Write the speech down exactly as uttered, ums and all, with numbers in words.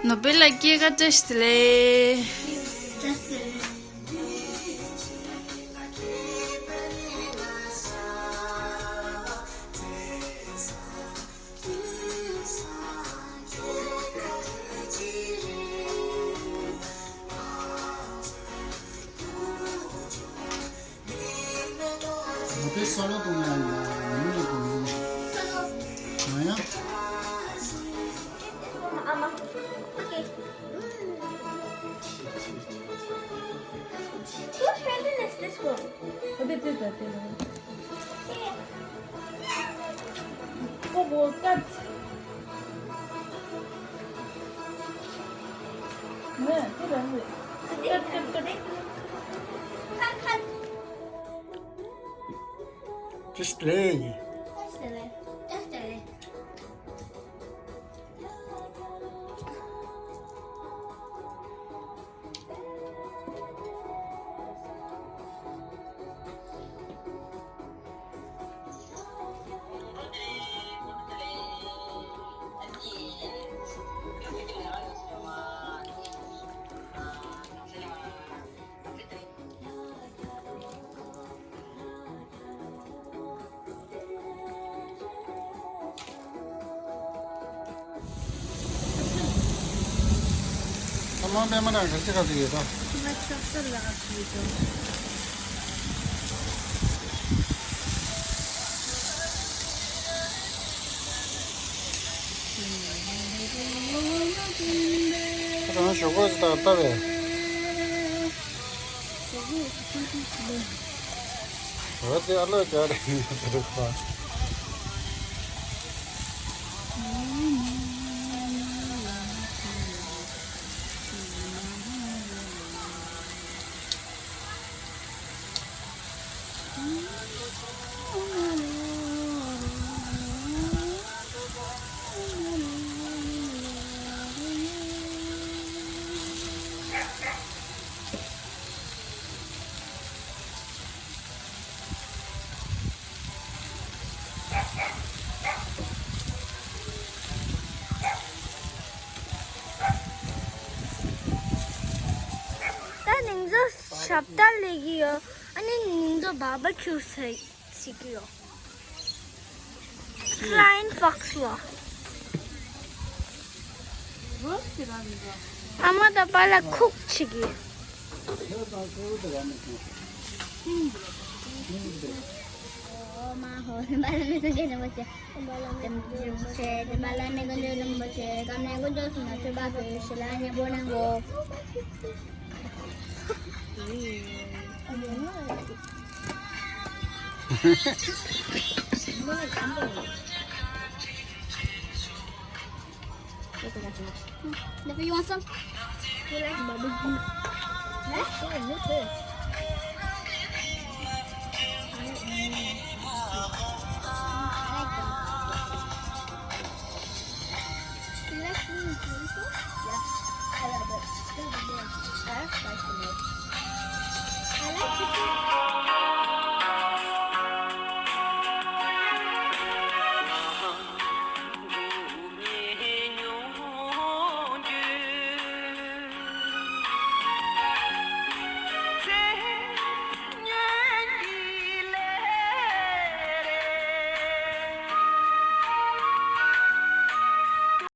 ནོ་བེལ་ལ་སྐྱེས་སྐར་བཀྲ་ཤིས་བདེ་ལེགས། ང་ཚོའི་སོ་ལོ་གཏོང་ཡ་ཡིན་ན་ཉིན་ནས་གཏོང་ཡིན། ང་ཡང་། Whose painting is this one? Oh, well, that's. Just play. ཨ་མ་པད་མ་ལགས་ག་ཚོད་ག་ཚོད་ཡོད་ད། ང་ཆབ་སྲིད་ལ་ཞུས་དང་། ཁྱེད་རང་ཞོགས་པ་ཅིག་ལྟ་ལྟ་བས། འོ་དེ་ཨ་ལོ་རྒྱག་རེད་ཟེར་གོ། ད་ནིང་ཚོ་ཞབས་ཏ་ལས་ཀྱི་ཡོད། ཨ་ནི་ནིང་ཚོ་བྷར་བྷི་ཁྱུ་ཟེར་ཟེར་གྱི་ཡོད། Flying fox ལ། ཨ་མ་དང་པཱ་ལགས་ཁུག་བྱེད་ཀྱི། Never, you want some? You like bubble tea? Huh? Oh, me too. I like, mm, I like that. You like green tea too? Yeah, I love it. It's good to do. I like spicy milk. I like it too.